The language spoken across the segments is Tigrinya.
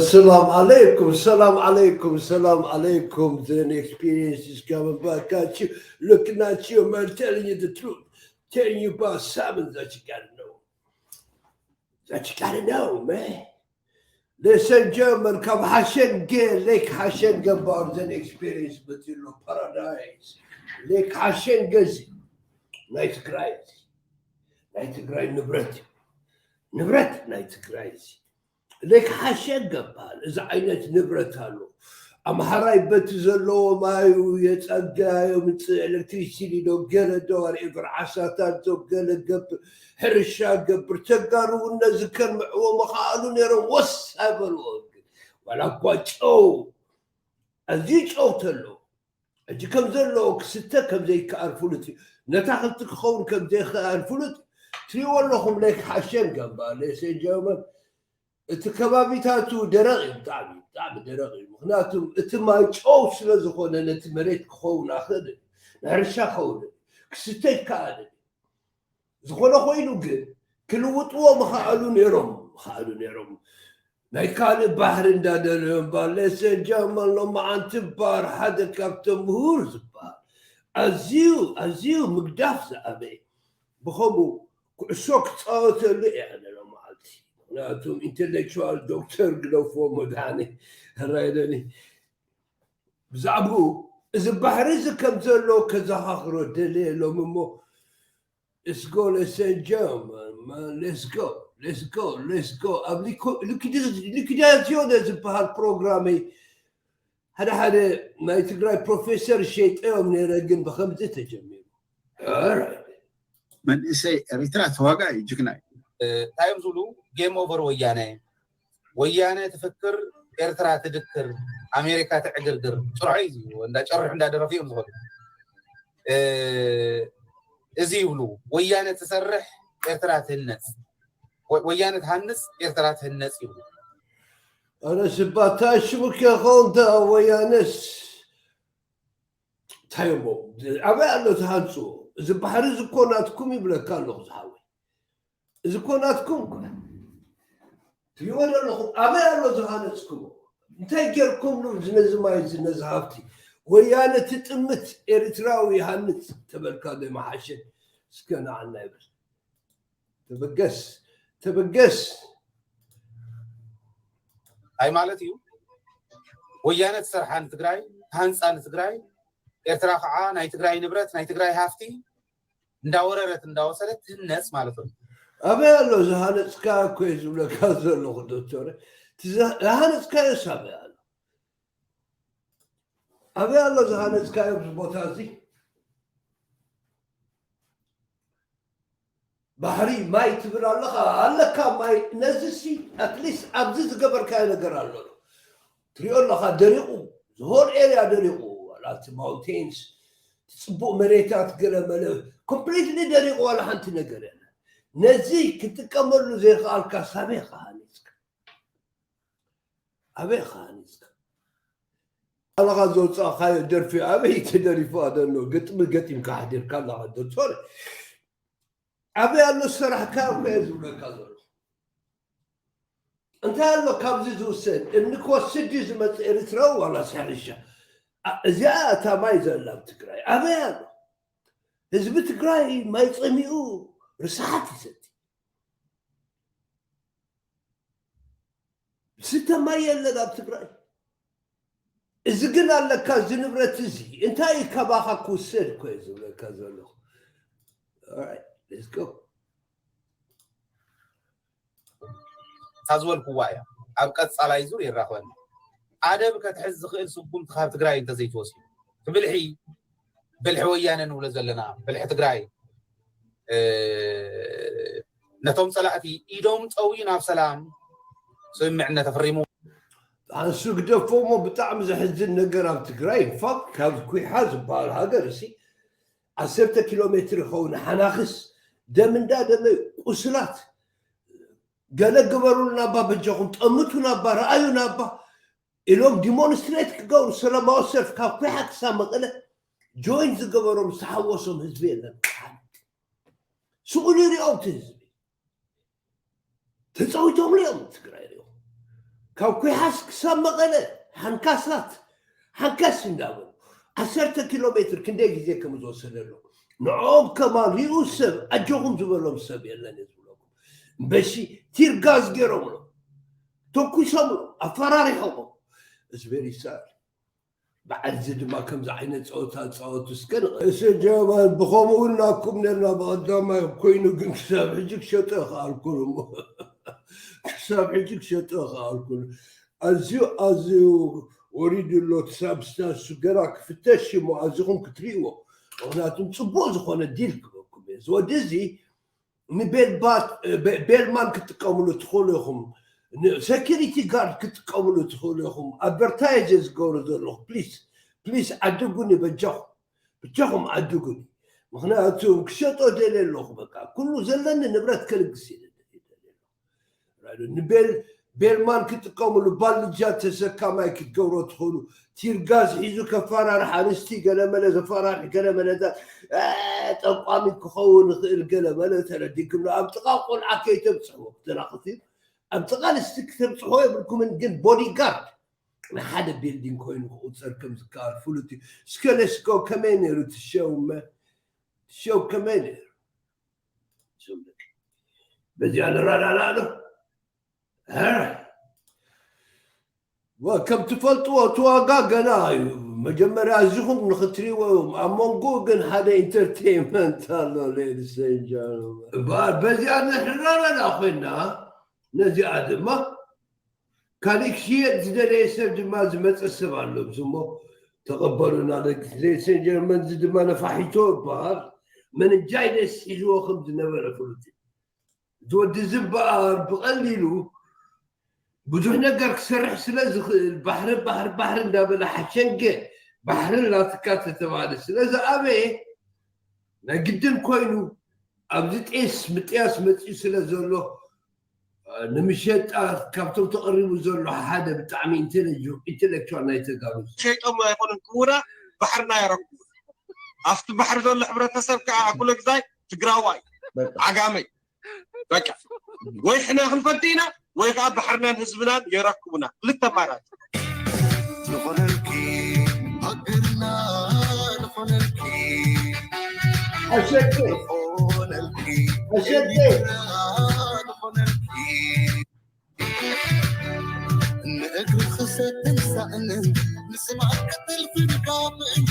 Salam alaikum, salam alaikum, salam alaikum. Then experience is coming back at you, looking at you, man, telling you the truth, telling you about something that you gotta know. That you gotta know, man. Ladies and gentlemen, ካብ ሓሸንገ፣ ሌክ ሓሸንገ ባር ዘን ኤክስፒሪየንስ መፂኡ ኣሎ። ፓራዳይስ ሌክ ሓሸንገ፣ እዚ ናይ ትግራይ፣ እዚ ናይ ትግራይ ንብረት እዩ። ንብረት ናይ ትግራይ፣ እዚ ሌክ ሓሸንገ በሃል። እዚ ዓይነት ንብረት ኣሎ። ኣምሓራይ በቲ ዘለዎ ማዩ የፀጋ፣ የምፅእ፣ ኤሌክትሪሲቲ ዶ ገለ ዶ፣ ዋትኤቨር፣ ዓሳታት ዶ ገለ ገብር፣ ሕርሻ ገብር። ተጋሩ እውን ነዚ ከልምዕዎ ምኸኣሉ ነይሮም፣ ወስ ኣይበልዎ። ግን ዋላ እኳ ጨው፣ ኣዝዩ ጨው ተሎ፣ ሕጂ ከም ዘለዎ ክስተ ከም ዘይከኣል ፍሉጥ እዩ። ነታ ክልቲ ክኸውን ከም ዘይከኣል ፍሉጥ እዩ። ትሪእዎ ኣለኹም፣ ሌክ ሓሸንገ በሃል። ሌዲስ ኤንድ ጀንትልመን፣ እቲ ከባቢታቱ ደረቕ እዩ፣ ብጣዕሚ፣ ብጣዕሚ ደረቕ እዩ። ምኽንያቱ እቲ ማይ ጨው ስለ ዝኾነ ነቲ መሬት ክኸውን ኣይኽእልን፣ ንሕርሻ ክኸውን ክስተ ይከኣልን። ዝኾነ ኮይኑ ግን ክልውጥዎ ምኸኣሉ ነይሮም፣ ምኸኣሉ ነይሮም። ናይ ካልእ ባሕሪ እንዳደለዮም እምበር። ሌዲስ ኤንድ ጀንትልመን፣ ሎማዓንቲ እምበር ሓደ ካብቶም ምሁር ዝበሃል፣ ኣዝዩ፣ ኣዝዩ ምግዳፍ ዝኣበየ፣ ብኸምኡ ኩዕሶ ክፃወተሉ እየ ኣነ ሎማዓንቲ። ምኽንያቱ ኢንተሌክቹዋል ዶክተር ግደፍዎ መድሃኒ፣ ራይደኒ። ብዛዕባኡ፣ እዚ ባሕሪ እዚ ከም ዘሎ ከዘኻኽሮ ደልየ ሎም እሞ፣ let's go, ladies and gentlemen, man, let's go, let's go, let's go. ኣብ ሊኩ-፣ ሊኩዳ-፣ ሊኩዳዝዮ ዝበሃል ፕሮግራመይ ሓደ ሓደ ናይ ትግራይ ፕሮፌሰር ሸይጠዮም ነይረ፣ ግን ብኸምዚ ተጀሚሩ። Alright. መንእሰይ ኤሪትራ ተዋጋኢ ጅግና እዩ። እንታይ እዮም ዝብሉ? ጌም ኦቨር ወያነ፣ ወያነ ትፍክር፣ ኤርትራ ትድክር፣ ኣሜሪካ ትዕግርግር። ጭርሖ እዩ እዚ፣ እንዳ ጨርሑ እንዳደረፉ እዮም ዝኸዱ። እዚ ይብሉ፣ ወያነ ትሰርሕ፣ ኤርትራ ትህነጽ፣ ወ-፣ ወያነ ትሃንጽ፣ ኤርትራ ትህነጽ ይብሉ። ኣነ ስባታ ሽሙክ የኸውን፣ ወያነስ እንታይ እሞ፣ ኣበይ ኣሎ ዝሃንፅዎ? እዚ ባሕሪ እዚ እኮ ናትኩም ይብለካ ኣለኹ ዝሓወይ። እዚ እኮ ናትኩም እኮ። ትሪእዎ ዘለኹም፣ ኣበይ ኣሎ ዝሃነፅኩሞ? እንታይ ጌርኩምሉ ነዚ ማይ እዚ፣ ነዚ ሃብቲ? ወያነ ትጥምት፣ ኤርትራዊ ይሃንፅ ተበልካ ዶ ይመሓሸ? እስከ ንዓና ይበል። ተበገስ፣ ተበገስ። እንታይ ማለት እዩ? ወያነ ትሰርሓ ንትግራይ፣ ትሃንፃ ንትግራይ፣ ኤርትራ ከዓ ናይ ትግራይ ንብረት፣ ናይ ትግራይ ሃፍቲ እንዳወረረት እንዳወሰደት ትህነፅ ማለት እዩ። ኣበይ ኣሎ ዝሃነፅካ እኮ እየ ዝብለካ ዘለኹ ዶክተር። እቲ ዝሃ-፣ ዝሃነፅካዮስ ኣበይ ኣሎ? ኣበይ ኣሎ ዝሃነፅካዮ ኣብዚ ቦታ እዚ? ባሕሪ ማይ ትብል ኣለኻ፣ ኣለካ ማይ። ነዚ ሲ ኣትሊስት ኣብዚ ዝገበርካዮ ነገር ኣሎ። ትሪኦ ኣለኻ፣ ደሪቑ፣ the whole area ደሪቑ። ዋላ እቲ ማውንቴንስ፣ እቲ ፅቡቕ መሬታት ገለ መለ ኮምፕሊትሊ ደሪቑ፣ ዋላ ሓንቲ ነገር የለን። ነዚ ክትጥቀመሉ ዘይከኣልካ ሳበይ ኢኻ ሃኒፅካ? ኣበይ ኢኻ ሃኒፅካ? ኣለኻ ዘውፃእኻዮ ደርፊ ኣበይ ተደሪፉ? ኣደኖ ግጥሚ ገጢምካ ሓዲርካ ኣለኻ ዶ? ሶሪ። ኣበይ ኣሎ ዝሰራሕካዮ እኮ እየ ዝብለካ ዘለኹ። እንታይ ኣሎ ካብዚ ዝውሰድ? እምኒ ክወስድ ድዩ ዝመፅእ ኤርትራዊ ዋላ ሕርሻ? ኣ-፣ እዚኣ እታ ማይ ዘላ ኣብ ትግራይ ኣበይ ኣሎ? ህዝቢ ትግራይ ማይ ፀሚኡ ርስሓት ይሰቲ። ዝስተ ማይ የለን ኣብ ትግራይ። እዚ ግን ኣለካ፣ እዚ ንብረት እዚ እንታይ እዩ ካባኻ ክውሰድ እኮ እየ ዝብለካ ዘለኹ። Alright, let's go. እታ ዝበልኩዋ እያ። ኣብ ቀጻላይ ዙር ይራኸበና። ኣደብ ከትሕዝ ዝኽእል ስጉምቲ ካብ ትግራይ እንተዘይተወሲዱ፣ እቲ ብልሒ፣ ብልሒ ወያነ ንብሎ ዘለና፣ ብልሒ ትግራይ፣ እ፣ ነቶም ጸላእቲ ኢዶም ጠውዩ ናብ ሰላም ስምምዕነት ኣፈሪሙ። ኣንሱ ግደፎ እሞ ብጣዕሚ ዘሕዝን ነገር ኣብ ትግራይ፣ ኢንፋክት ካብ ኩሓ ዝበሃል ሃገር እሲ ዓሰርተ ኪሎ ሜትር ይኸውን ሓናኽስ ደም እንዳደመ ቁስላት ገለ ግበሩልና እባ በጃኹም፣ ጠምቱና እባ፣ ረኣዩና እባ ኢሎም ዲሞንስትሬት ክገብሩ ሰላማዊ ሰልፍ ካብ ኩሓ ክሳብ መቐለ ጆይን ዝገበሮም ዝተሓወሶም ህዝቢ የለን። ስቕ ኢሉ ይሪኦም እቲ ህዝቢ። ተፃዊቶምሉ እዮም ትግራይ ሪኦም። ካብ ኮይሓስ ክሳብ መቐለ ሓንካሳት ሓንካስ እንዳበሉ ዓሰርተ ኪሎ ሜትር ክንደይ ግዜ ከም ዝወሰደሎም ንዕኦም ከማን ሪኡ ሰብ ኣጆኹም ዝበሎም ሰብ የለን እየ ዝብለኩም። እምበሺ ቲርጋዝ ገይሮምሎም ተኩሶምሎም ኣፈራሪሖምም። It's very sad። በዓል እዚ ድማ ከምዚ ዓይነት ፀወታ ዝፃወቱ እስከ ንቐ- እሰ ጀማል ብኸምኡ እናኩም ነርና ብቐዳማይ ኮይኑ ግን ክሳብ ሕጂ ክሸጦ ይኸኣልኩን እሞ ክሳብ ሕጂ ክሸጦ ይኸኣልኩን። ኣዝዩ ኣዝዩ ወሪዱ ኣሎ እቲ ሳብስታንሱ ገና ክፍተሽ እሞ ኣዚኹም ክትርእይዎ። ምክንያቱም ፅቡቅ ዝኾነ ዲል ክበኩም እየ እዚ ወዲ እዚ ንቤልማን ክትጥቀምሉ ትኽእሉ ኢኹም። ሰኪሪቲ ጋርድ ክትጥቀምሉ ትኽእሉ ኢኹም። ኣድቨርታይዝ ዝገብሩ ዘለኹ ፕሊስ ፕሊስ ዓድጉኒ በጃኹም በጃኹም ዓድጉኒ። ምክንያቱ ክሸጦ ደልየ ኣለኹ በቃ ኩሉ ዘለኒ ንብረት ከልግስ እየ ንቤል ቤልማን ክጥቀምሉ ባልጃ ተሰካማይ ክትገብሮ ትኽእሉ። ቲርጋዝ ሒዙ ከፈራርሕ ኣንስቲ ገለመለ ዘፈራርሕ ገለመለታት ጠቋሚ ክኸውን ይኽእል ገለመለ ተረዲኩም ኣብ ጥቓ ቆልዓ ከይተብፅሕዎ ክተናኽፍ እዩ። ኣብ ጥቓ ኣንስቲ ክተብፅሕዎ የብልኩምን ግን ቦዲጋርድ ንሓደ ቢልዲንግ ኮይኑ ክቁፀር ከም ዝከኣል ፍሉጥ እዩ። እስከ ለስኮ ከመይ ነይሩ ትሸውመ ትሸው ከመይ ነይሩ በዚኣ ንረዳዳእ ዶ ከም ትፈልጥዎ እቲ ዋጋ ገና እዩ። መጀመርያ እዚኹም ንኽትሪእዎ እዮም ኣብ መንጎኡ ግን ሓደ ኢንተርቴይንመንት ኣሎ። በዚኣ ንሕራራዳ ኮይና ነዚኣ ድማ ካሊእ ክሽየጥ ዝደለየ ሰብ ድማ ዝመፀ ሰብ ኣሎ እሞ ተቐበሉና። ሌዲስ ኤንድ ጀንትልመን እዚ ድማ ነፋሒቶ ይበሃል። መንንጃይደስ ሒዝዎ ከም ዝነበረ ፍሉጥ እዩ። እቲ ወዲ እዚ እምበኣር ብቐሊሉ ብዙሕ ነገር ክሰርሕ ስለ ዝኽእል ባሕሪ ባሕሪ ባሕሪ እንዳበለ ሓሸንገ ባሕሪ እናትካ ተተባለ ስለ ዝኣበየ ናይ ግድን ኮይኑ ኣብዚ ጤስ ምጥያስ መፅኡ ስለ ዘሎ ንምሸጣ ካብቶም ተቐሪቡ ዘሎ ሓደ ብጣዕሚ ኢንቴሌክቹዋል ናይ ተጋሩ ሸይጦም ኣይኮኑን ክቡራ ባሕርና የረክቡ ኣብቲ ባሕሪ ዘሎ ሕብረተሰብ ከዓ ኣኩለ ግዛይ ትግራዋይ ዓጋመይ በቃ ወይ ሕና ክንፈዲ ኢና ወይ ከዓ ባሕርናን ህዝብናን የረክቡና ክልተ ኣማራፂ ዝኾነልኪ ሃገርና ዝኾነልኪ ኣሸቂ ዝኾነልኪ ኣሸቂ ዝኾነልኪ ንእግሪ ክሰትን ሳእንን ንስማዕ ክትልፊ ድጋምን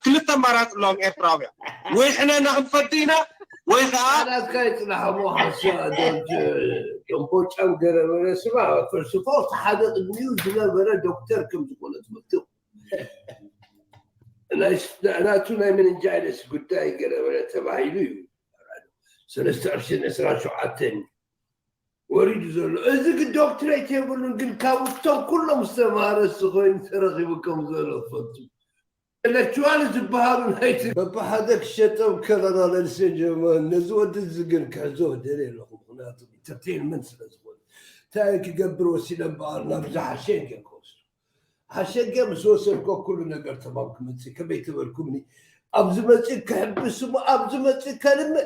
ክልተ ኣማራፂ ኣለዎም ኤርትራውያን ወይ ሕነና ክንፈዲ ኢና ወይ ከዓ ናትካ ይፅናሕ እሞ ሓሳ ዶንት ዶንቦጫም ገረበረ ስማ ፈርስፎ ሓደ ቅድሚኡ ዝነበረ ዶክተር ከም ዝኾነ ትፈልጡ ናቱ ናይ መንንጃይደስ ጉዳይ ገረበረ ተባሂሉ እዩ ሰለስተ ቅርሽን ዕስራን ሸውዓተን ወሪዱ ዘሎ እዚ ግን ዶክትሬት የብሉን ግን ካብ ውስቶም ኩሎም ዝተማሃረ እሱ ኮይኑ ተረኺቡ ከም ዘሎ ትፈልጡ ኢንተሌክቹዋል ዝበሃሉ ናይቲ በብሓደ ክሸጦም ከለና ለልሰ ጀመ ነዚ ወዲ እዚ ግን ክሕዞ ደልየ ኣለኹ ምክንያቱ ኢንተርቴይንመንት ስለ ዝኾነ እንታይ ክገብር ወሲደ እምበኣር ናብ ዝሓሸ ክወስዶ ሓሸገ ምስ ወሰድኮ ኩሉ ነገር ተማም ክመፅእ ከመይ ተበልኩምኒ ኣብዚ መፅእ ክሕብስ እሞ ኣብዚ መፅእ ከልምዕ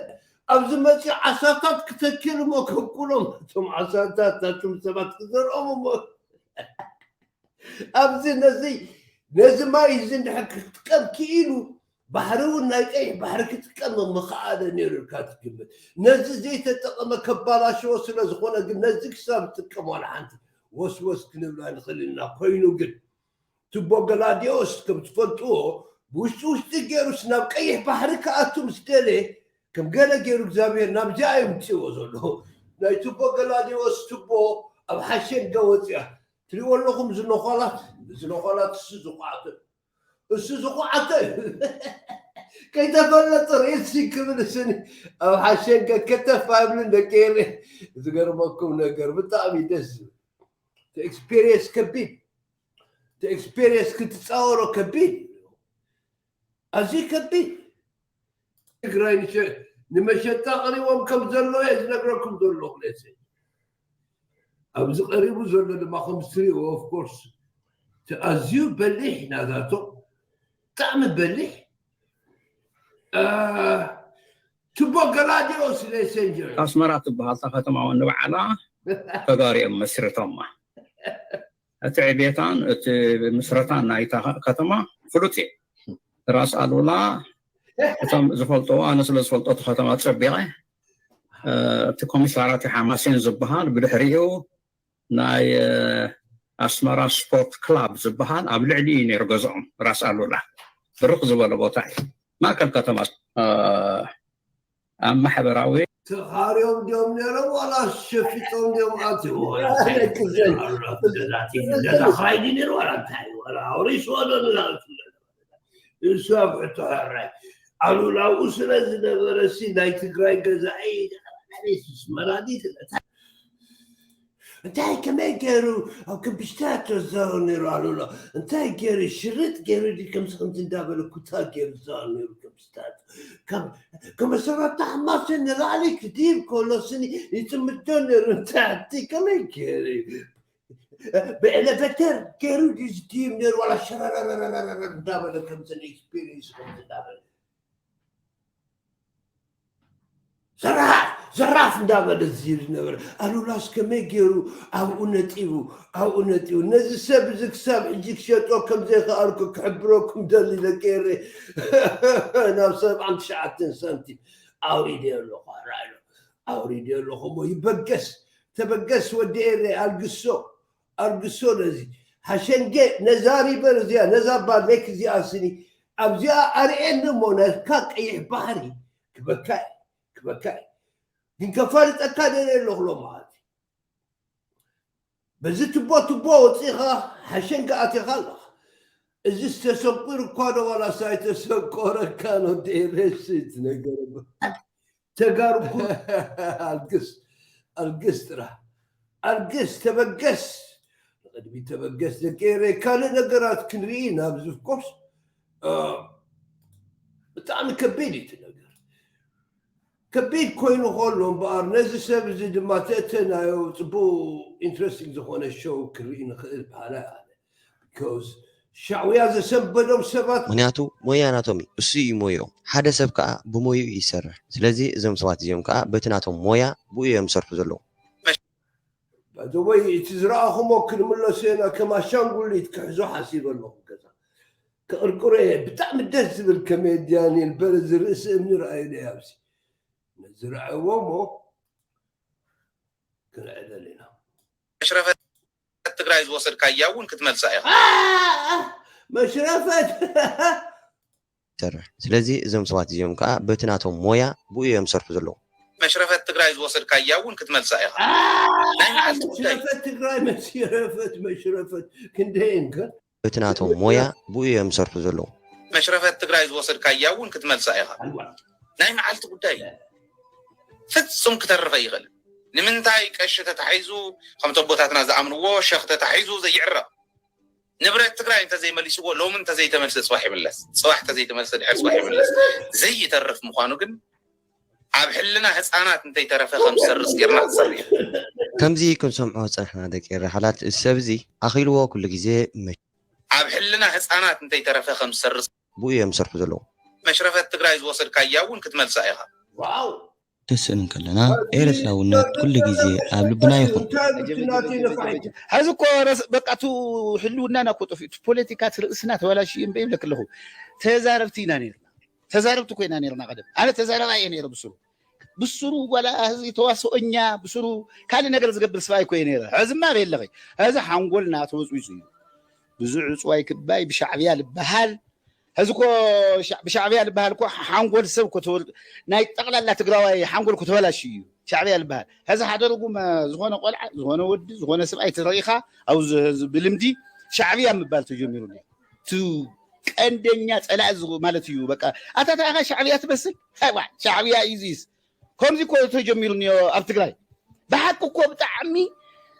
ኣብዚ መፅእ ዓሳታት ክተክል እሞ ከብቁሎም እቶም ዓሳታት ናቱም ሰባት ክዘርኦም እሞ ኣብዚ ነዚ ነዚ ማይ እዚ እንድሕር ክጥቀም ክኢሉ ባሕሪ እውን ናይ ቀይሕ ባሕሪ ክጥቀም ምኽኣለ ነይሩ ኢልካ ትግምት ነዚ ዘይተጠቐመ ከባላሽዎ ስለ ዝኾነ ግን ነዚ ክሳብ ዝጥቀም ዋላ ሓንቲ ወስወስ ክንብል ኣይንኽእል ኢና ኮይኑ ግን ቱቦ ገላዲዮስ ከም ትፈልጥዎ ብውሽጢ ውሽጢ ገይሩስ ናብ ቀይሕ ባሕሪ ክኣቱ ምስ ደለ ከም ገለ ገይሩ እግዚኣብሔር ናብዚኣ እዩ ምፅእዎ ዘሎ ናይ ቱቦ ገላዲዮስ ቱቦ ኣብ ሓሸንገ ወፅያ ትሪእዎ ኣለኹም ዝነዃላት ዝነዃላት እሱ ዝቋዕተ እሱ ዝቋዕተ ከይተፈለጠ ሬሲ ክብል ስኒ ኣብ ሓሸንገ ከተፍ ኣይብልን ደቂ ኤሬ ዝገርመኩም ነገር ብጣዕሚ ደስ ዝብል ኤክስፔሪየንስ ከቢድ እቲ ኤክስፔሪየንስ ክትፃወሮ ከቢድ ኣዝዩ ከቢድ ትግራይ ንመሸጣ ቀሪቦም ከም ዘሎ እየ ዝነግረኩም ዘለኹ። ሌሰ ኣብዚ ቀሪቡ ዘሎ ድማ ከም ትሪእዎ፣ of course፣ እቲ ኣዝዩ በሊሕ ናታቶም፣ ብጣዕሚ በሊሕ፣ እ፣ ቱቦ ገላዲዮስ ሌሰንጀር። ኣስመራ ትበሃል እታ ከተማ እውን ንባዕላ ተጋሩ እዮም መስርቶማ። እቲ ዕቤታን እቲ ምስረታን ናይታ ከተማ ፍሉጥ እዩ። ራስ ኣሉላ፣ እቶም ዝፈልጥዎ፣ ኣነ ስለ ዝፈልጦ እቲ ከተማ ጸቢቐ፣ እ፣ እቲ ኮሚሳራት ሓማሴን ዝበሃል፣ ብድሕሪኡ ናይ፣ እ፣ ኣስመራ ስፖርት ክላብ ዝበሃል ኣብ ልዕሊ እዩ ነይሩ ገዝኦም። ራስ ኣሉላ ብርኽ ዝበለ ቦታ እዩ። ማእከል ከተማ፣ እ፣ ኣብ ማሕበራዊ ተኻርዮም ድዮም ነይሮም ዋላ ሸፊጦም ድዮም ኣትዎ? ዋላ እንታይ ክዘን? ኣሉላ ገዛእቲ ገዛ ክራይ ድዩ ነይሩ ዋላ እንታይ? ዋላ ኣውሪስዎ ዶ ንላቱ? እሱ ኣብ ሕቶ ሕራይ ኣሉላ ኣብኡ ስለ ዝነበረ ሲ ናይ ትግራይ ገዛኢ፣ ኣቤት ኣስመራ ድዩ ትለታ? እንታይ ከመይ ገይሩ ኣብ ክምብሽታት ተዛሩ ነይሩ ኣሉላ? እንታይ ገይሩ ሽርጥ ገይሩ ድዩ ከምዚ ከምዚ እንዳበለ ኩታ ገይሩ ዝዛሩ ነይሩ ክምብሽታት? ካብ ከመሰረታ ሓማሴን ንላዕሊ ክድይብ ከሎ ስኒ ይጥምቶ ነይሩ። እንታይ ኣቲ ከመይ ገይሩ ብኤሌቬተር ገይሩ ድዩ ዝድይብ ነይሩ? ዋላ ሸረረረረረረ እንዳበለ ከምዚ ናይ ኤክስፒሪየንስ ከምዚ እንዳበለ ዘራፍ ዘራፍ እንዳበለ ዝብል ነበረ። ኣሉላስ ከመይ ገይሩ ኣብኡ ነጢቡ፣ ኣብኡ ነጢቡ። ነዚ ሰብ እዚ ክሳብ ሕጂ ክሸጦ ከም ዘይከኣልኩ ክሕብረኩም ደሊ ደቂ ኤረ። ናብ ሰብዓን ትሽዓተን ሳንቲም ኣውሪደ ኣለኹ፣ ኣራይ ኣሎ። ኣውሪደ ኣለኹ እሞ ይበገስ፣ ተበገስ ወዲ ኤረ፣ ኣልግሶ፣ ኣልግሶ ነዚ። ሓሸንገ ነዛ ሪቨር እዚኣ፣ ነዛ ባሌክ እዚኣ ስኒ፣ ኣብዚኣ ኣርእየኒ እሞ ናትካ ቀይሕ ባሕሪ ክበካ እዩ፣ ክበካ እዩ። ግን ከፋልጠካ ደልየ ኣለኹ ሎማዓንቲ። በዚ ቱቦ ቱቦ ወፂኻ ሓሸንገ ኣቲኻ ኣለኻ። እዚ ዝተሰቁር እኳ ዶ ዋላስ ኣይተሰቆረካ ነው? ደረስት ነገር ተጋሩ ኩ-፣ ኣልግስ፣ ኣልግስ ጥራሕ። ኣልግስ፣ ተበገስ። ንቕድሚት ተበገስ ደቂ ኤረይ። ካልእ ነገራት ክንርኢ ናብዚ፣ of course፣ እ፣ ብጣዕሚ ከቢድ እዩ እቲ ነገር። ከቢድ ኮይኑ ከሎ እምበኣር ነዚ ሰብ እዚ ድማ ተእተናዮ ጽቡቕ ኢንትረስቲንግ ዝኾነ ሾው ክርኢ ንኽእል በሃላይ ኣነ። Because ሻዕውያ ዘሰንበዶም ሰባት ምኽንያቱ ሞያ ናቶም እዩ፣ እሱ እዩ ሞያኦም። ሓደ ሰብ ከኣ ብሞይኡ እዩ ዝሰርሕ። ስለዚ እዞም ሰባት እዚኦም ከኣ በቲ ናቶም ሞያ ብኡ እዮም ዝሰርሑ ዘለዉ። ባይዘወይ እቲ ዝረኣኹሞ ክንምለሶ ኢና፣ ከም ኣሻንጉሊት ክሕዞ ሓሲበ ኣለኹ ገዛ። ከቕርቅሮ እየ። ብጣዕሚ ደስ ዝብል ከመድያን ይልበረ ዝርእሲ እምኒ ረኣዩ እየ ኣብዚ። ነዚ ረኣይዎ እሞ ክንዕደል ኢና። መሽረፈት ትግራይ ዝወሰድካያ እውን ክትመልሳ ኢኻ። ኣ፣ መሽረፈት። ይሰርሕ። ስለዚ እዞም ሰባት እዚኦም ከኣ በቲ ናቶም ሞያ ብኡ እዮም ዝሰርሑ ዘለዉ። መሽረፈት ትግራይ ዝወሰድካያ እውን ክትመልሳ ኢኻ። ኣ፣ ናይ መዓልቲ ጉዳይ። መሽረፈት ትግራይ፣ መሽረፈት፣ መሽረፈት። ክንደየን ከ? በቲ ናቶም ሞያ ብኡ እዮም ዝሰርሑ ዘለዉ። መሽረፈት ትግራይ ዝወሰድካያ እውን ክትመልሳ ኢኻ። ኣይዋ። ናይ መዓልቲ ጉዳይ። ፍጹም ክተርፍ ኣይኽእልን። ንምንታይ ቀሺ ተታሒዙ፣ ከምቲ ኣቦታትና ዝኣምንዎ፣ ሸኽ ተታሒዙ ዘይዕረቕ? ንብረት ትግራይ እንተዘይመሊስዎ፣ ሎሚ እንተዘይተመልሰ፣ ጽባሕ ይምለስ። ጽባሕ እንተዘይተመልሰ፣ ድሕር ጽባሕ ይምለስ። ዘይተርፍ ምዃኑ ግን ኣብ ሕልና ህፃናት እንተይተረፈ ከም ዝሰርጽ ጌርና ክንሰርሕ ኢና። ከምዚ ክንሰምዖ ዝጸንሕና ደቂ ኤረ ሓላት፣ እዚ ሰብ እዚ ኣኺልዎ ኩሉ ግዜ መ-፣ ኣብ ሕልና ህፃናት እንተይተረፈ ከም ዝሰርጽ ብኡ እዮም ዝሰርሑ ዘለዉ። መሽረፈት ትግራይ ዝወሰድካያ እውን ክትመልሳ ኢኻ። ዋው! ተስእን ከለና፣ ኤርትራውነት ኩሉ ግዜ ኣብ ልብና ይኹን። እንታይ ብትናተይ ነፋሒቶ? ሕዚ እኮ ረስ-፣ በቃ፣ እቱ ህልውናና እኮ ጠፊኡ፣ እቱ ፖለቲካ እቲ ርእስና ተበላሽዩ እምበይ ይብለክ ኣለኹ። ተዛረብቲ ኢና ነይርና። ተዛረብቲ ኮይና ነይርና ቀደም። ኣነ ተዛረባይ እየ ነይረ ብስሩ። ብስሩ ዋላ ህዝቢ ተዋስኦኛ፣ ብስሩ ካልእ ነገር ዝገብር ስብኣይ እኮ እየ ነይረ። ሕዚ እማ ኣበይ ኣለኺ? ሕዚ ሓንጎልና ተወፅዊፁ እዩ። ብዙ ዕፅዋይ ክባይ ብሻዕብያ ልበሃል። ሕዚ እኮ ሻ-፣ ብሻዕብያ ልበሃል እኮ ሓንጎል ሰብ እኮ ተወል-፣ ናይ ጠቕላላ ትግራዋይ ሓንጎል እኮ ተበላሽዩ እዩ። ሻዕብያ ልበሃል። ሕዚ ሓደ ርጉም ዝኾነ ቆልዓ፣ ዝኾነ ወዲ፣ ዝኾነ ስብኣይ ተረኢኻ፣ ኣብ ዝ-፣ ዝ-፣ ብልምዲ ሻዕብያ ምባል ተጀሚሩ ኣሎ። ቱ ቀንደኛ ጸላኢ ዝኹ-፣ ማለት እዩ። በቃ፣ ኣታ እንታይ ኢኻ ሻዕብያ ትመስል? ኣይዋ፣ ሻዕብያ እዩ እዚስ። ከምዚ እኮ ተጀሚሩ እኒኦ ኣብ ትግራይ። ብሓቂ እኮ ብጣዕሚ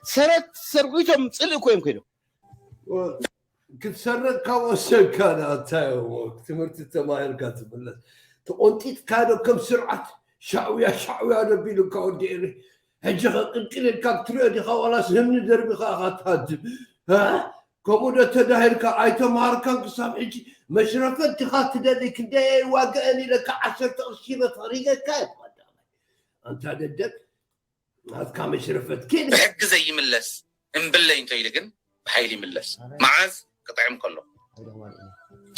ሰረት ሰርጒቶም ጽልኢ እኮ እዮም ኮይኖም። ክትሰርቕ ካብ ወሰንካ ንኣንታይ እሞ ትምህርቲ ተማሂርካ ትምለስ። ተቖንጢጥካ ዶ ከም ስርዓት? ሻዕውያ ሻዕውያ ደቢሉካ ወዲ ኤሪ። ሕጂ ኸ ቅልቅል ኢልካ ክትሪኦ ዲኻ ዋላስ ህምኒ ደርቢኻ ኢኻ ትሃድም? እ? ከምኡ ዶ ተዳሂልካ ኣይተምሃርካን ክሳብ ሕጂ? መሽረፈት ዲኻ ትደሊ? ክንደይ ኣይዋግአን ኢለካ ዓሰርተ ቅርሺ ሂበ ፈሪገካ እየ። ኣንታ ደደብ ናትካ መሽረፈት ኪድ። ብሕጊ ዘይምለስ እምብለይ እንተኢሉ ግን ብሓይሊ ይምለስ። መዓዝ ክጥዕም ከሎ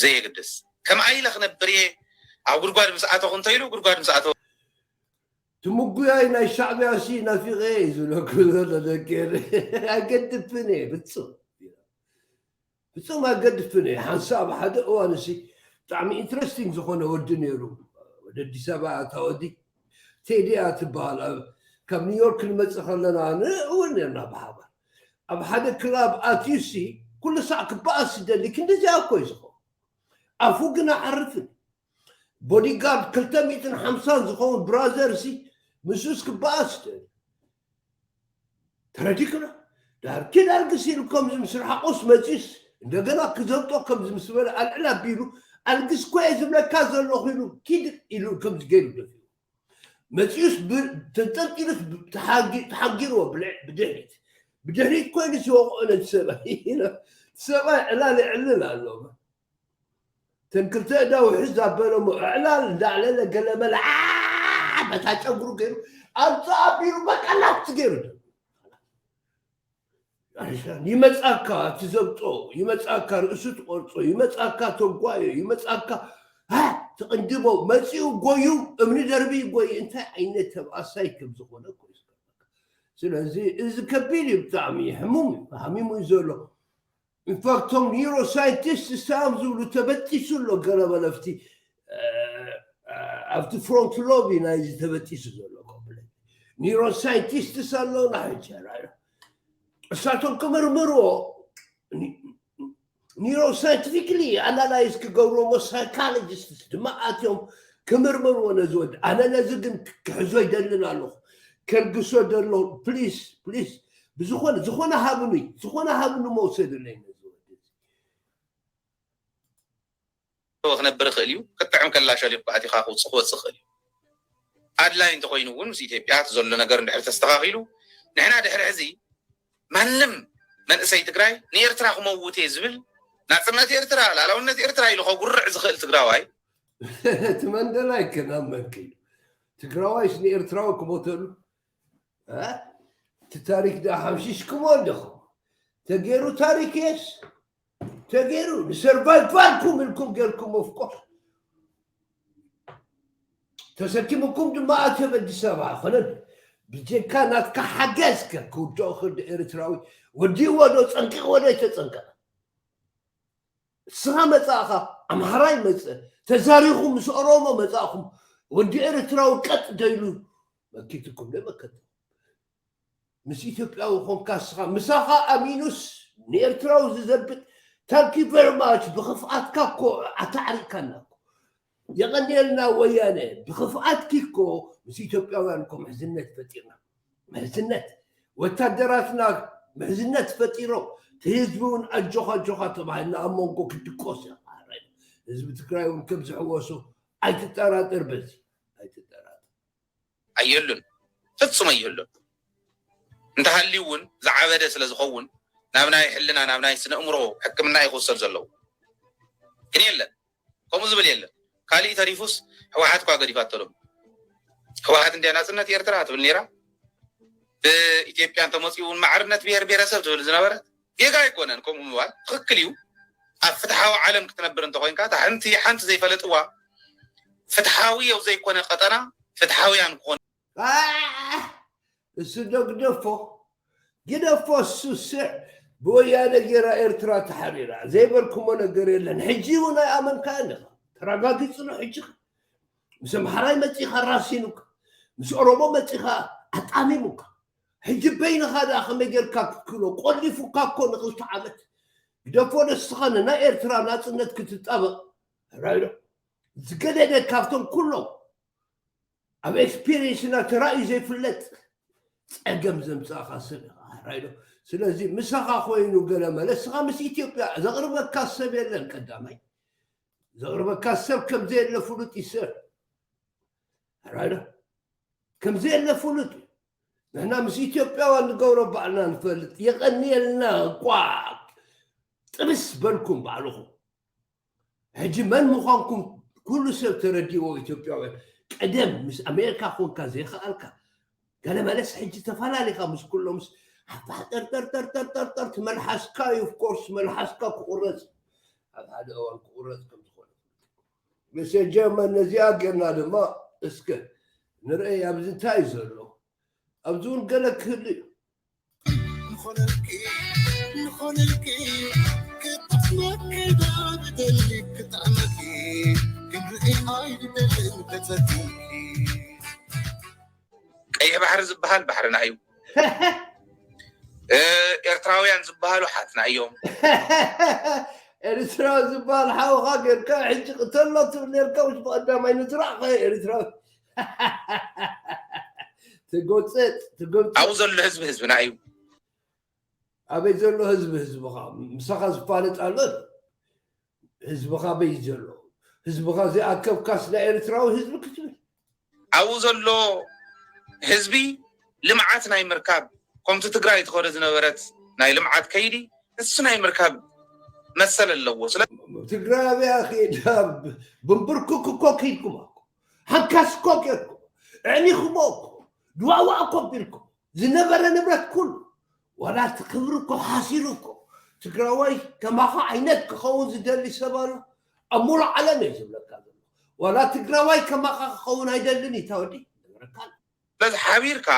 ዘየግድስ ከምኣ ኢለ ክነብር እየ ኣብ ጉድጓድ ምስ ኣተኹ እንተኢሉ ጉድጓድ ምስ ኣተኹ ትምጉያይ ናይ ሻዕብያ ሲ ናፊቐ እየ ዝብለኩ ዘሎ ደቂ ኤረ። ኣይገድፍን እየ ብፁም ብፁም ኣይገድፍን እየ። ሓንሳብ ሓደ እዋን እሲ ብጣዕሚ ኢንትረስቲንግ ዝኾነ ወዲ ነይሩ። ወደ ኣዲስ ኣበባ ኣታ ወዲ ቴዲ እያ ትበሃል። ኣብ- ካብ ኒውዮርክ ንመፅእ ከለና ንእውን ነርና ብሓባር ኣብ ሓደ ክላብ ኣትዩሲ ኩሉ ሳዕ ክበኣስ ይደሊ ክንደዚኣ እኮ እዩ ዝኸውን። ኣፉ ግን ኣዓርፍን ቦዲጋርድ ክልተ ሚእትን ሓምሳን ዝኸውን ብራዘር ሲ ምስኡስ ክበኣስ ይደሊ ተረዲክና ዳርኪ ዳርግስ ኢሉ ከምዚ ምስ ረሓቆስ መፂስ እንደገና ክዘብጦ ከምዚ ምስ በለ ኣልዕል ኣቢሉ ኣልግስ ኮየ ዝብለካ ዘለኹ ኢሉ ኪድ ኢሉ ከምዚ ገይሩ ደፊኡ መፂኡስ ተንጠልጢሉስ ተሓጊርዎ ብድሕሪት ብድሕሪት ኮይኑ ሲወቕኦ ነቲ ሰብኣይ ሰብኣይ ዕላል ይዕልል ኣሎ ተን ክልተ እዳ ውሕዝ ኣበለሞ ዕላል እንዳዕለለ ገለመለ በታ ጨጉሩ ገይሩ ኣብቲ ኣቢሉ በቀላት ገይሩ ይመፃካ እቲ ዘብጦ ይመፃካ ርእሱ ትቆርፆ ይመፃካ ተጓዮ ይመፃካ ትቕንድቦ መፂኡ ጎዩ እምኒ ደርቢ ይጎይ እንታይ ዓይነት ተብኣሳይ ከም ዝኾነ እኮ እዩ ዝገርመካ ስለዚ እዚ ከቢድ እዩ ብጣዕሚ ሕሙም እዩ ሃሚሙ እዩ ዘሎ ኢንፋክት ቶም ኒውሮ ሳይንቲስት ሳም ዝብሉ ተበጢሱ ኣሎ ገለ በለፍቲ ኣብቲ ፍሮንት ሎቢ ናይዚ ተበጢሱ ዘሎ ኮምፕሌት ኒውሮ ሳይንቲስትስ ኣለውና ሕጂ እሳቶም ክምርምርዎ ኒውሮ ሳይንቲፊክሊ ኣናላይዝ ክገብርዎ ሳይኮሎጂስትስ ድማ ኣትዮም ክምርምርዎ ነዚ ወዲ ኣነ ነዚ ግን ክሕዞ ይደልን ኣለኹ ከልግሶ ደሎ ፕሊስ ፕሊስ ብዝኾነ ዝኾነ ሃብኒ ዝኾነ ሃብኒ መውሰድለይ ነዚ ወዲ ክነብር ይኽእል እዩ። ክትጥዕም ከላ ሸሊኹ ኣቲኻ ክውፅእ ክወፅእ ይኽእል እዩ። ኣድላይ እንተኮይኑ እውን ምስ ኢትዮጵያ እቲ ዘሎ ነገር እንድሕር ተስተኻኺሉ ንሕና ድሕሪ ሕዚ ማንም መንእሰይ ትግራይ ንኤርትራ ክመውት እየ ዝብል ናፅነት ኤርትራ ላዕላውነት ኤርትራ ኢሉ ከጉርዕ ዝኽእል ትግራዋይ እቲ መንደላይ ከናመንክ እዩ ትግራዋይስ ንኤርትራዊ ክሞተሉ እቲ ታሪክ ዳ ሓምሺሽክሞ ኣለኹም ተገይሩ ታሪክ የስ ተገይሩ ንሰርቫይቫልኩም ኢልኩም ገይርኩም ኦፍኮርስ ተሰኪምኩም ድማ ኣትዮም ኣዲስ ኣበባ ኮነ ብጀካ ናትካ ሓገዝ ከ ክውድኦ ክል ኤርትራዊ ወዲእዎ ዶ ፀንቂቕዎ ዶ ኣይተፀንቀቐ እስኻ መፃእኻ ኣምሃራይ መፀ ተዛሪኹም ምስ ኦሮሞ መፃእኹም ወዲ ኤርትራዊ ቀጥ ደይሉ መኪትኩም ዶ መከትኩም ምስ ኢትዮጵያዊ ኾንካ ስኻ ምሳኻ ኣሚኑስ ንኤርትራዊ ዝዘብጥ ታንኪ ቨሪ ማች ብኽፍኣትካ እኮ ኣታዕሪቅካና እኮ የቐንየልና ወያነ ብኽፍኣትኪ እኮ ምስ ኢትዮጵያውያን እኮ ምሕዝነት ፈጢርና ምሕዝነት ወታደራትና ምሕዝነት ፈጢሮም እቲ ህዝቢ እውን ኣጆኻ ኣጆኻ ተባሂልና ኣብ መንጎ ክድቆስ ህዝቢ ትግራይ እውን ከም ዝሕወሱ ኣይትጠራጠር በዚ ኣይትጠራጠር ኣየሉን ፍፁም ኣይህሉን እንተሃልዩ እውን ዝዓበደ ስለ ዝኸውን ናብ ናይ ሕልና ናብ ናይ ስነ እምሮ ሕክምና እዩ ክውሰድ ዘለዎ ግን የለን ከምኡ ዝብል የለን ካሊእ ተሪፉስ ህወሓት እኳ ገዲፋቶ ሎም ህወሓት እንዲያ ናፅነት ኤርትራ ትብል ነይራ ብኢትዮጵያ እንተመፂኡ እውን ማዕርነት ብሄር ብሄረሰብ ትብል ዝነበረት ጌጋ ኣይኮነን ከምኡ ምባል ትኽክል እዩ ኣብ ፍትሓዊ ዓለም ክትነብር እንተኮይንካ እታ ሓንቲ ሓንቲ ዘይፈለጥዋ ፍትሓዊ ኣብ ዘይኮነ ቀጠና ፍትሓውያን ክኾኑ እሱ ዶ ግደፎ ግደፎ እሱ ስዕ ብወያነ ጌራ ኤርትራ ተሓሪራ ዘይበልኩሞ ነገር የለን ሕጂ እውን ኣይኣመንካ ኣለኻ ተረጋጊፅሉ ሕጂ ምስ ኣምሓራይ መፂኻ ራሲኑካ ምስ ኦሮሞ መፂኻ ኣጣሚሙካ ሕጂ በይንኻ ደኣ ከመይ ጌርካ ክትክሎ ቆሊፉካ እኮ ንክልተ ዓመት ግደፎ ደስኻ ንናይ ኤርትራ ናፅነት ክትጣበቕ ራይዶ ዝገደደ ካብቶም ኩሎም ኣብ ኤክስፒሪንስና ተራእዩ ዘይፍለጥ ፀገም ዘምፃእካ ሰብ ኢኻ ራይዶ ስለዚ ምሳኻ ኮይኑ ገለ መለ ስኻ ምስ ኢትዮጵያ ዘቕርበካ ሰብ የለን ቀዳማይ ዘቕርበካ ሰብ ከም ዘየለ ፍሉጥ ይሰር ራይዶ ከምዘየለ ፍሉጥ እዩ። ንሕና ምስ ኢትዮጵያውያን ንገብሮ ባዕልና ንፈልጥ። የቐንየልና። ቋ ጥብስ በልኩም ባዕልኹም። ሕጂ መን ምዃንኩም ኩሉ ሰብ ተረዲዎ። ኢትዮጵያውያን ቀደም ምስ ኣሜሪካ ኮንካ ዘይከኣልካ፣ ገለ መለስ ሕጂ ተፈላሊኻ ምስ ኩሎምስ ሓፋሕ ጠርጠርጠርጠርጠርጠር ትመልሓስካ እዩ። ኦፍኮርስ መልሓስካ ክቑረፅ ኣብ ሓደ እዋን ክቑረፅ ከም ዝኾነ መሰጀመ ነዚኣ ጌርና ድማ እስከ ንርኢ ኣብዚ እንታይ እዩ ዘሎ። ኣብዚ እውን ገለ ክህሉ እዩ። ንኾነልኪ ንኾነልኪ ክጥዕመኪ ዶ ብደሊ ክጥዕመኪ ክንርኢ ኣይድደልን ተጸጊምኪ። ቀይሕ ባሕሪ ዝበሃል ባሕርና እዩ። እ፣ ኤርትራውያን ዝበሃሉ ሓትና እዮም። ኤርትራ ዝበሃል ሓውኻ ጌርካ ሕጂ ቅተሎ ትብል ኔርካ፣ ምስ ብቐዳማይ ንዝራእኸ ኤርትራዊ ትጎፀጥ ትጎፀጥ። ኣብኡ ዘሎ ህዝቢ ህዝብና እዩ። ኣበይ ዘሎ ህዝቢ ህዝብኻ? ምሳኻ ዝፋለጥ ኣሎ? ህዝብኻ ኣበይ ዘሎ? ህዝብኻ ዘይኣከብካስ ናይ ኤርትራዊ ህዝቢ ክትብል? ኣብኡ ዘሎ ህዝቢ ልምዓት ናይ ምርካብ፣ ከምቲ ትግራይ ትኸዶ ዝነበረት ናይ ልምዓት ከይዲ፣ እሱ ናይ ምርካብ መሰል ኣለዎ። ስለ ትግራይ ኣብያ ከይዳ ብንብርክክ እኮ ከይድኩም እኮ፣ ሓንካስ እኮ ጌርኩም፣ ኣዕኒኹሞ እኮ፣ ድዋዋእ እኮ ኣቢልኩም፣ ዝነበረ ንብረት ኩሉ፣ ዋላ እቲ ክብሪ እኮ ሓሲሩ እኮ። ትግራዋይ ከማኻ ዓይነት ክኸውን ዝደሊ ሰብ ኣሎ? ኣብ ሙሉእ ዓለም እየ ዝብለካ ዘሎ። ዋላ ትግራዋይ ከማኻ ክኸውን ኣይደልን እዩ፣ ታወዲ ይነግረካ ኣሎ። ስለዚ ሓቢርካ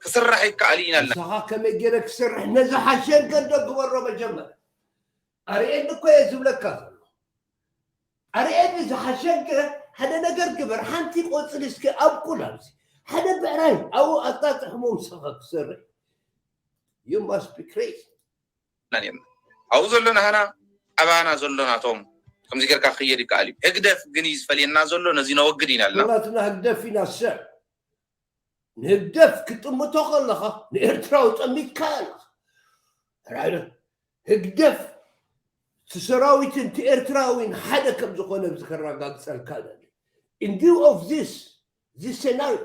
ክስራሕ ይከኣል እዩ ኢናልና። ንስኻ ከመይ ገይረ ክሰርሕ ነዚ ሓሸገ እንዶ ግበሮ መጀመርያ። ኣርእየኒ እኮ እየ ዝብለካ ዘሎ። ኣርእየኒ ዝሓሸገ ሓደ ነገር ግበር። ሓንቲ ቆጽሊ እስኪ ኣብቁል ኣብዚ። ሓደ ብዕራይ ኣብኡ ኣጣጥሕሞ ምሳኻ ክሰርሕ። You must be crazy። ኢና ነርና። ኣብኡ ዘሎ ናህና፣ ኣባና ዘሎ ናቶም። ከምዚ ጌርካ ክኸይድ ይከኣል እዩ። ህግደፍ ግን እዩ ዝፈልየና ዘሎ፣ ነዚ ነወግድ ኢና ኣለና። ኩላትና ህግደፍ ኢና ሰብ። ንህግደፍ ክጥምቶ ከለኻ ንኤርትራዊ ጠሚትካ ኣለኻ። ራይት። ህግደፍ እቲ ሰራዊትን እቲ ኤርትራዊን ሓደ ከም ዝኾነ ኣብዚ ከረጋግጸልካ ደሊ። In view of this, this scenario፣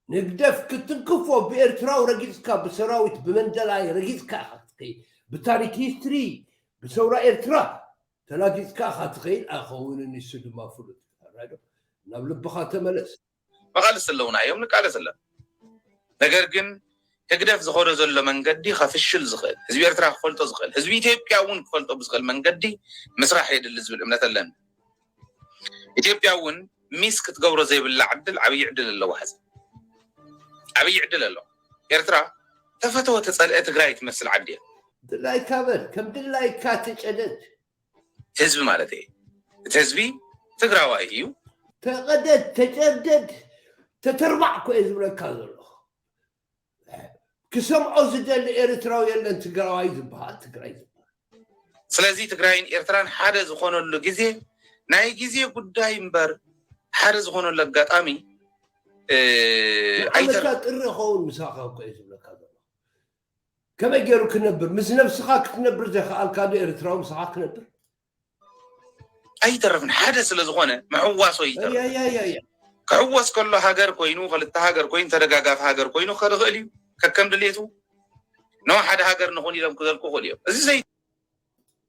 ንህግደፍ ክትንክፎ ብኤርትራዊ ረጊጽካ፣ ብሰራዊት ብመንደላይ ረጊጽካ ኢኻ ትኸይድ። ብታሪክ ሂስትሪ ብሰውራ ኤርትራ ተላጊጽካ ኢኻ ትኸይድ። ኣይኸውንን፣ ንሱ ድማ ፍሉጥ። ራይት። ናብ ልብኻ ተመለስ። መቓልስ ኣለውና እዮም፣ ንቃለስ ኣለና። ነገር ግን ህግደፍ ዝኸዶ ዘሎ መንገዲ ከፍሽል ዝኽእል፣ ህዝቢ ኤርትራ ክፈልጦ ዝኽእል፣ ህዝቢ ኢትዮጵያ እውን ክፈልጦ ብዝኽእል መንገዲ ምስራሕ የድሊ ዝብል እምነት ኣለኒ። ኢትዮጵያ እውን ሚስ ክትገብሮ ዘይብላ ዕድል ዓብዪ ዕድል ኣለዋ። ሕዚ ዓብዪ ዕድል ኣለዋ። ኤርትራ ተፈተወ ተጸልአ ትግራይ ትመስል ዓዲ እያ። ድላይካ በል፣ ከም ድላይካ ተጨደድ። ህዝቢ ማለት እየ። እቲ ህዝቢ ትግራዋይ እዩ። ተቐደድ፣ ተጨደድ፣ ተተርባዕ እኮ እየ ዝብለካ ዘለኹ። ክሰምዖ ዝደሊ ኤርትራዊ የለን፣ ትግራዋይ ዝበሃል፣ ትግራይ ዝበሃል። ስለዚ ትግራይን ኤርትራን ሓደ ዝኾነሉ ግዜ ናይ ግዜ ጉዳይ እምበር፣ ሓደ ዝኾነሉ ኣጋጣሚ፣ እ፣ ንዓመታ ኣይተር- ጥሪ ይኸውን ምሳኻ እኮ እየ ዝብለካ ዘለኹ። ከመይ ገይሩ ክነብር? ምስ ነብስኻ ክትነብር ዘይከኣልካ ዶ ኤርትራዊ ምሳኻ ክነብር? ኣይተርፍን። ሓደ ስለ ዝኾነ ምሕዋሶ ይተርፍ። ኣይ፣ ኣይ፣ ኣይ፣ ኣይ። ክሕወስ ከሎ ሃገር ኮይኑ፣ ክልተ ሃገር ኮይኑ፣ ተደጋጋፊ ሃገር ኮይኑ ክኽእል እዩ። ከከም ድሌቱ። ኖ ሓደ ሃገር ንኹን ኢሎም ክዘልቁ ይኽእሉ እዮም። እዚ ዘይ-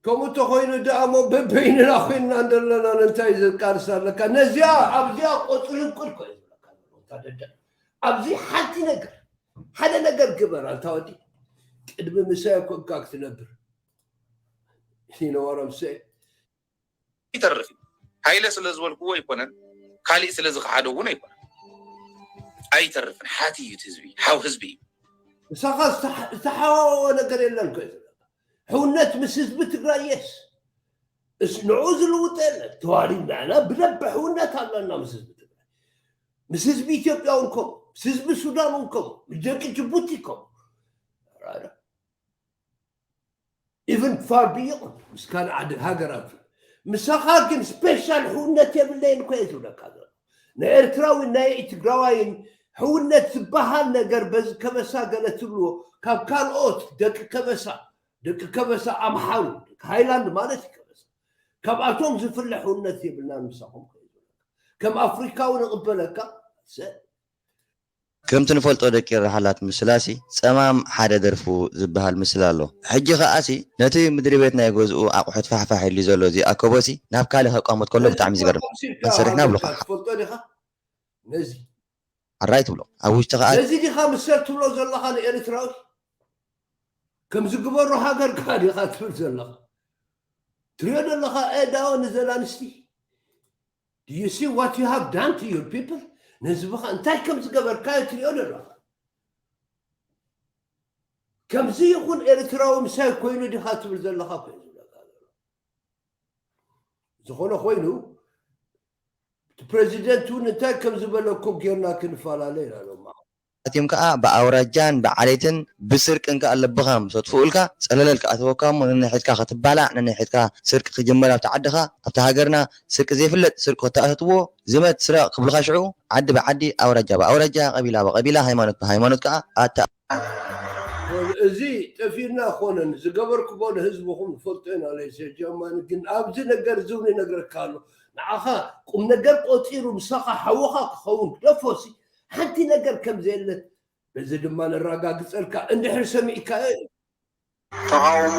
ከምኡ እንተኾይኑ ደኣ እሞ በበይንና ኮይንና እንደለና ንምንታይ ዘቃልስ ኣለካ? ነዚኣ ኣብዚኣ ቆጽሊ እንቁል እኮ እዩ ዝብለካ ዘሎ። እንታ ደደ-፣ ኣብዚ ሓንቲ ነገር፣ ሓደ ነገር ግበር ኣንታ ወዲ። ቅድሚ ምሳይ ኮንካ ክትነብር። You know what I'm saying? ይተርፍ እዩ። ሃይለ ስለ ዝበልክዎ ኣይኮነን፣ ካሊእ ስለ ዝኸሓዶ እውን ኣይኮነን። ኣይተርፍን። ሓቲ እዩ እቲ ህዝቢ፣ ሓው ህዝቢ እዩ። ንሳኻ ዝተሓ-፣ ዝተሓዋወወ ነገር የለን እኮ እዩ ዝብለካ። ሕውነት ምስ ህዝቢ ትግራይ የስ። እስ-፣ ንዕኡ ዝልውጥ የለን። ተዋሪድና ኢና፣ ብደንቢ ሕውነት ኣለና ምስ ህዝቢ ትግራይ። ምስ ህዝቢ ኢትዮጵያ እውን ከምኡ፣ ምስ ህዝቢ ሱዳን እውን ከምኡ፣ ምስ ደቂ ጅቡቲ ከምኡ። ኢቨን ፋር ቢዮንድ ምስ ካልእ ዓዲ ሃገራት። ምሳኻ ግን ስፔሻል ሕውነት የብለይን እኮ እየ ዝብለካ ዘሎ። ናይ ኤርትራዊን ናይ ትግራዋይን ሕውነት ዝበሃል ነገር በዚ ከበሳ ገለ ትብልዎ፣ ካብ ካልኦት ደቂ ከበሳ፣ ደቂ ከበሳ ኣምሓሩ፣ ደቂ ሃይላንድ ማለት እዩ ከበሳ። ካብኣቶም ዝፍለ ሕውነት የብልናን ምሳኹም እኮ እየ ዝብለካ። ከም ኣፍሪካዊ ንቕበለካ፣ ሰ-፣ ከምቲ ንፈልጦ ደቂ ራሕላት ምስላሲ ጸማም ሓደ ደርፉ ዝበሃል ምስላ ኣሎ። ሕጂ ከኣሲ ነቲ ምድሪ ቤት ናይ ገዝኡ ኣቑሑት ፋሕፋሕ ኢሉ ዘሎ እዚ ኣከቦሲ ናብ ካልእ ከቋምት ከሎ ብጣዕሚ ዝገርም። መሰሪሕና ብሉኻ። ትፈልጦ ዲኻ? ነዚ ኣራይ ትብሎ። ኣብ ውሽጢ ከኣ ነዚ ዲኻ ምሰል ትብሎ ዘለኻ ንኤርትራዊ? ከም ዝግበሩ ሃገር ከኣ ዲኻ ትብል ዘለኻ? ትሪኦ ዘለኻ ኤዳኦ ንዘላንስቲ? Do you see what you have done to your people? ነህዝብኻ እንታይ ከም ዝገበርካዮ ትሪኦ ዘለኻ? ከምዚ ይኹን ኤርትራዊ ምሳይ ኮይኑ ዲኻ ትብል ዘለኻ ኮይኑ ዝብለካ ዘሎ። ዝኾነ ኮይኑ እቲ ፕረዚደንት እውን እንታይ ከም ዝበለኩም ጌርና ክንፈላለ ኢና ሎማ። ኣትዮም ከኣ ብኣውራጃን ብዓሌትን ብስርቅን ከኣ ለብኻ ምስ ኣጥፍኡልካ ጸለለል ክኣትወካ እሞ ነንሕድካ ክትባላዕ ነንሕድካ ስርቂ ክጅመር ኣብቲ ዓድኻ ኣብቲ ሃገርና ስርቂ ዘይፍለጥ ስርቂ ክተኣትዎ ዝመት ስረቕ ክብልኻ ሽዑ ዓዲ ብዓዲ ኣውራጃ ብኣውራጃ ቀቢላ ብቐቢላ ሃይማኖት ብሃይማኖት ከኣ ኣታ እዚ ጠፊእና ኮነን ዝገበርክቦ ንህዝብኹም ንፈልጦ ኢና ለይሰ ጀማኒ ግን ኣብዚ ነገር እዚ እውን ይነግረካ ኣሎ ንዓኻ ቁም ነገር ቆፂሩ ምሳኻ ሓወኻ ክኸውን ግደፎሲ ሓንቲ ነገር ከም ዘየለ በዚ ድማ ነረጋግፀልካ እንድሕር ሰሚዕካዮ ተቓውሞ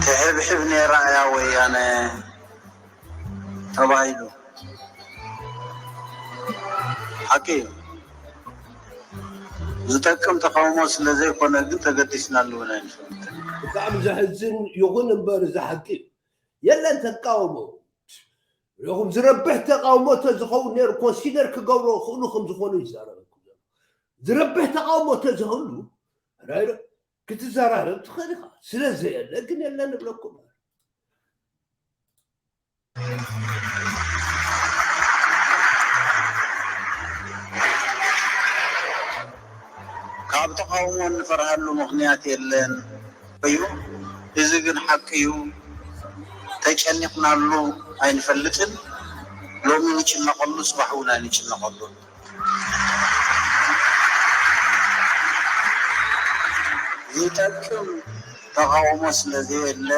ትሕብሕብ ነይራ እያ ወያነ ተባሂሉ ሓቂ እዩ ዝጠቅም ተቃውሞ ስለዘይኮነ ግን ተገዲስናሉ እውን ኣይንፈልጥን። ብጣዕሚ ዘሕዝን ይኹን እምበር እዚ ሓቂ እዩ። የለን ተቃውሞ ሪኹም ዝረብሕ ተቃውሞ ተዝኸውን ነይሩ ኮንሲደር ክገብሮ ክእሉ ከም ዝኾኑ ይዛረበኩም ዘሎ ዝረብሕ ተቃውሞ ተዝህሉ ራይዶ ክትዘራረብ ትኽእል ኢኻ ስለ ዘየለ ግን የለን ንብለኩም ካብ ተቃውሞ እንፈርሃሉ ምኽንያት የለን እዩ። እዚ ግን ሓቂ እዩ። ተጨኒቕናሉ ኣይንፈልጥን። ሎሚ ንጭነቐሉ፣ ጽባሕ እውን ኣይንጭነቐሉን። ዝጠቅም ተቃውሞ ስለ ዘየለ፣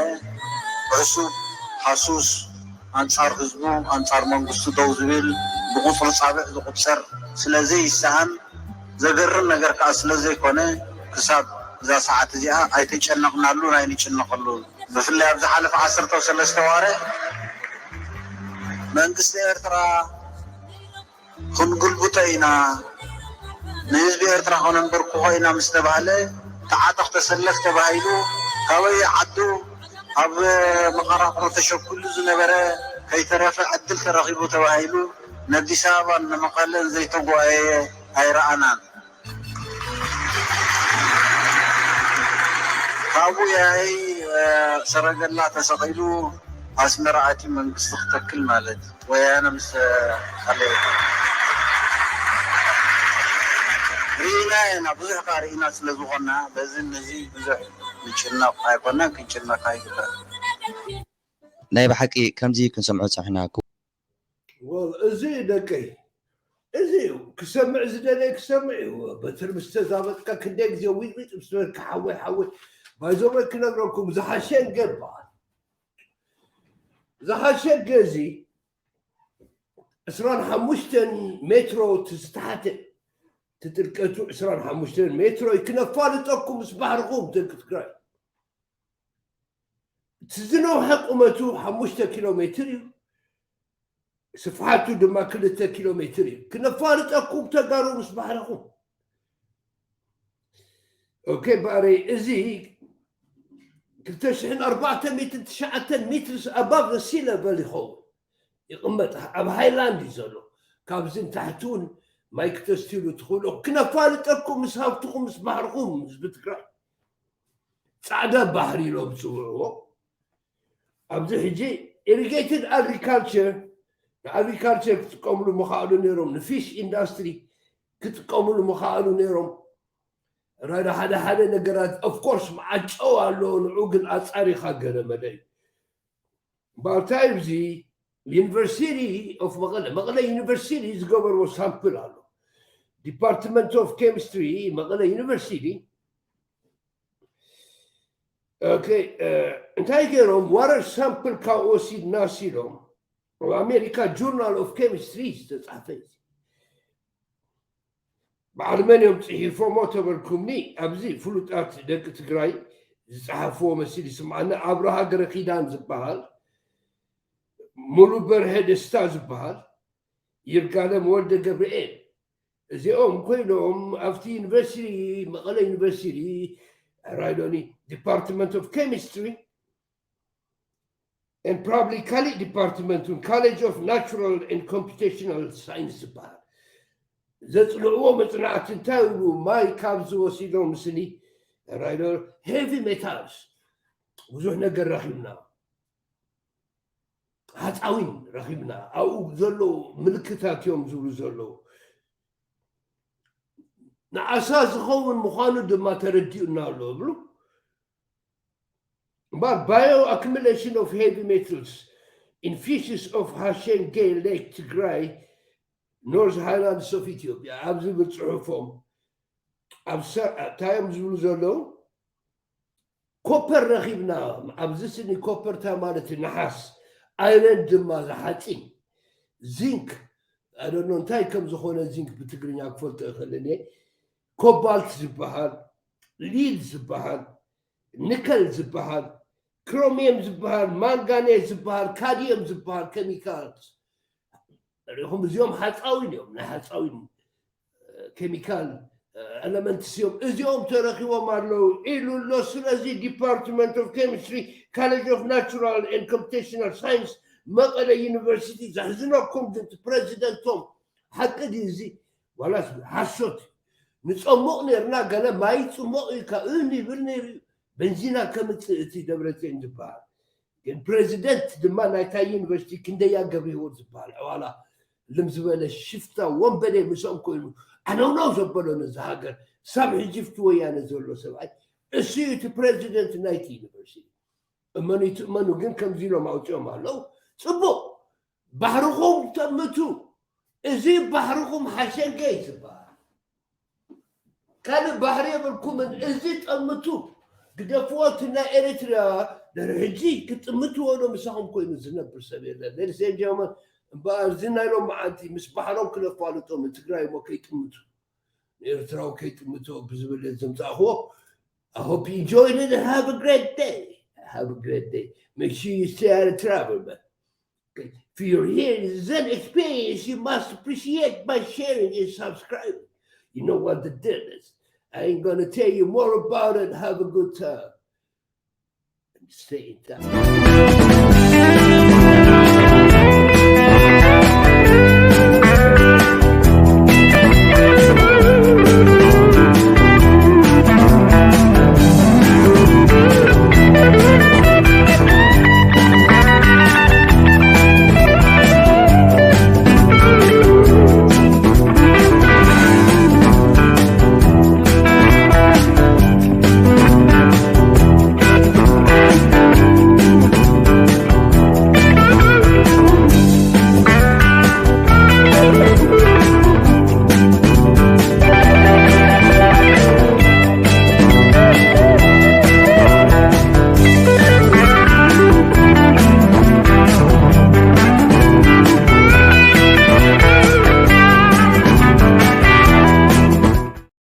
ዕሱብ ሃሱስ ኣንጻር ህዝቡ ኣንጻር መንግስቱ ደው ዝብል ብቁጽሪ ጻብዕ ዝቁጸር ስለ ዘይሰኣን ዘገርም ነገር ከኣ ስለ ዘይኮነ ክሳብ እዛ ሰዓት እዚኣ ኣይተጨነቕናሉን ኣይንጭነቐሉን። ብፍላይ ኣብ ዝሓለፈ ዓሰርተ ሰለስተ ዋርሕ መንግስቲ ኤርትራ ክንጉልብቶ ኢና፣ ንህዝቢ ኤርትራ ከነንበርክኾ ኢና ምስ ተባህለ፣ ተዓጠቕ ተሰለፍ ተባሂሉ፣ ካበየ ዓዱ ኣብ መቐራቕሮ ተሸኪሉ ዝነበረ ከይተረፈ ዕድል ተረኺቡ ተባሂሉ፣ ንኣዲስ ኣበባን ንመቐለን ዘይተጓየየ ኣይረኣናን። ካብኡ ያይ ሰረገላ ተሰቒሉ ኣስመራ ኣትዩ መንግስቲ ክተክል ማለት ወያነ ምስ ኣለ ርኢና ኢና ብዙሕ ከዓ ርኢና ስለ ዝኾና በዚ ነዚ ብዙሕ ንጭነቕ ኣይኮነን ክንጭነቕ ኣይግበር ናይ ብሓቂ ከምዚ ክንሰምዖ ፀሕና ወል እዚ ደቀይ እዚ እዩ ክሰምዕ ዝደለየ ክሰምዕ እዩ። በትር ምስ ተዛበጥካ ክንደይ ግዜ ዊጥዊጥ ምስ በልካ ሓወይ ሓወይ ባይዘወይ ክነግረኩም ዝሓሸ ገባል ዝሓሸ ገዚ ዕስራን ሓሙሽተን ሜትሮ እቲ ዝተሓተ እቲ ጥልቀቱ ዕስራን ሓሙሽተን ሜትሮ እዩ ክነፋልጠኩም ምስ ባሕርኹም ደቂ ትግራይ። እቲ ዝነውሐ ቁመቱ ሓሙሽተ ኪሎ ሜትር እዩ። ስፍሓቱ ድማ ክልተ ኪሎ ሜትር እዩ። ክነፋልጠኩም ተጋሩ ምስ ባሕርኹም። ኦኬ ባረይ እዚ ክልተ ሽሕን ኣርባዕተ ሚእትን ትሽዓተን ሜትርስ ኣባብ ሲ ለቨል ይኸውን ይቕመጥ ኣብ ሃይላንድ እዩ ዘሎ። ካብዚ ንታሕቲ እውን ማይ ክተስትሉ ትኽእሉ ክነፋልጠኩም ምስ ሃብትኹም ምስ ባሕርኹም ህዝቢ ትግራይ። ጻዕዳ ባሕሪ ኢሎም ዝፅውዕዎ ኣብዚ ሕጂ ኢሪጌትድ ኣግሪካልቸር ንኣግሪካልቸር ክጥቀምሉ ምኽኣሉ ነይሮም ንፊሽ ኢንዳስትሪ ክጥቀምሉ ምኽኣሉ ነይሮም ረዳ ሓደ ሓደ ነገራት ኦፍኮርስ መዓጨው ኣለዎ ንዑ ግን ኣፃሪኻ ገለ መለ እዩ ባልታይ እዚ ዩኒቨርሲቲ ኦፍ መቐለ መቐለ ዩኒቨርሲቲ ዝገበርዎ ሳምፕል ኣሎ ዲፓርትመንት ኦፍ ኬሚስትሪ መቐለ ዩኒቨርሲቲ እንታይ ገይሮም ዋረር ሳምፕል ካብ ወሲድና ሲሎም ኣብ ኣሜሪካ ጆርናል ኦፍ ኬሚስትሪ ዝተፃፈ እዩ በዓል መን እዮም ጽሒፎሞ ተበልኩምኒ? ኣብዚ ፍሉጣት ደቂ ትግራይ ዝጸሓፍዎ መሲል ይስምዓኒ። ኣብርሃ ገረኪዳን ዝበሃል፣ ሙሉ በርሀ ደስታ ዝበሃል፣ ይርጋለም ወልደ ገብርኤል፣ እዚኦም ኮይኖም ኣብቲ ዩኒቨርሲቲ፣ መቐለ ዩኒቨርሲቲ፣ ራይዶኒ፣ ዲፓርትመንት ኦፍ ኬሚስትሪ፣ and probably ካሊእ ዲፓርትመንት እውን፣ ኮሌጅ ኦፍ ናቹራል and ኮምፒቴሽናል ሳይንስ ዝበሃል፣ ዘጽንዕዎ መጽናዕቲ እንታይ ይብሉ? ማይ ካብዚ ወሲዶም ስኒ ራይዶ፣ ሄቪ ሜታልስ፣ ብዙሕ ነገር ረኺብና፣ ሓፃዊን ረኺብና፣ ኣብኡ ዘለዉ ምልክታት እዮም ዝብሉ ዘለዉ። ንዓሳ ዝኸውን ምዃኑ ድማ ተረዲኡና ኣሎ ይብሉ። እምበኣር፣ ባዮ ኣኩሙሌሽን ኦፍ ሄቪ ሜታልስ ኢን ፊሽስ ኦፍ ሃሸንጌ ሌክ ትግራይ፣ ኖርዝ ሃይላንድስ ኦፍ ኢትዮጵያ ኣብ ዝብል ጽሑፎም፣ ኣብ ሰ-፣ እንታይ እዮም ዝብሉ ዘለዉ? ኮፐር ረኺብና። ኣብዚ ስኒ ኮፐር እንታይ ማለት እዩ? ነሓስ። ኣይረን ድማ ዝሓፂን። ዚንክ፣ ኣደኖ እንታይ ከም ዝኾነ ዚንክ ብትግርኛ ክፈልጦ ይኽእልን እየ። ኮባልት ዝበሃል፣ ሊድ ዝበሃል፣ ኒከል ዝበሃል፣ ክሮሚየም ዝበሃል፣ ማንጋኔዝ ዝበሃል፣ ካዲየም ዝበሃል ኬሚካልስ ርኢኹም። እዚኦም ሓፃዊን እዮም፣ ናይ ሓፃዊን ኬሚካል ኤለመንትስ እዮም። እዚኦም ተረኺቦም ኣለዉ ኢሉ ኣሎ። ስለዚ ዲፓርትመንት ኦፍ ኬሚስትሪ፣ ኮሌጅ ኦፍ ናቹራል ኤንድ ኮምፒቴሽናል ሳይንስ፣ መቐለ ዩኒቨርሲቲ፣ ዘሕዝነኩም ግን እቲ ፕረዚደንቶም ሓቂ ድዩ እዚ? ዋላስ ሓሶት እዩ? ንፀሙቕ ነርና፣ ገለ ማይ ፅሙቕ እዩ፣ ካብኡ ንብል ነይሩ እዩ። በንዚና ከምፅእ እቲ ደብረፅዮን ዝበሃል። ግን ፕረዚደንት ድማ ናይታ ዩኒቨርሲቲ ክንደያ ገብረ ህይወት ዝበሃል ዕዋላ ልም ዝበለ ሽፍታ ወንበዴ ምስኦም ኮይኑ ዓነውነው ዘበሎ ነዚ ሃገር፣ ሳብ ሕጂ ፍቲ ወያነ ዘሎ ሰብኣይ እሱ እዩ እቲ ፕረዚደንት ናይቲ ዩኒቨርሲቲ። እመኑ ይትእመኑ ግን ከምዚ ኢሎም ኣውፂኦም ኣለዉ። ፅቡቕ፣ ባሕርኹም ጠምቱ። እዚ ባሕርኹም ሓሸንገ እዩ ዝበሃል። ካልእ ባሕሪ የብልኩምን። እዚ ጠምቱ፣ ግደፍዎ። እቲ ናይ ኤሪትሪያ ድሕሪ ሕጂ ክጥምትዎ ዶ ምሳኹም ኮይኑ ዝነብር ሰብ የለን። Ladies and gentlemen፣ እምበኣር እዚ ናይ ሎመዓንቲ ምስ ባሕሮም ክነፋልጦም ንትግራይ እሞ ከይጥምቱ፣ ንኤርትራዊ ከይጥምቶ ብዝብል እየ ዘምጻእኽዎ። I hope you enjoyed it and have a great day. Have a great day. Make sure you stay out of trouble, man. Okay. If you're here in the Zen experience, you must appreciate by sharing and subscribing. You know what the deal is. I ain't gonna tell you more about it. Have a good time. And stay in touch.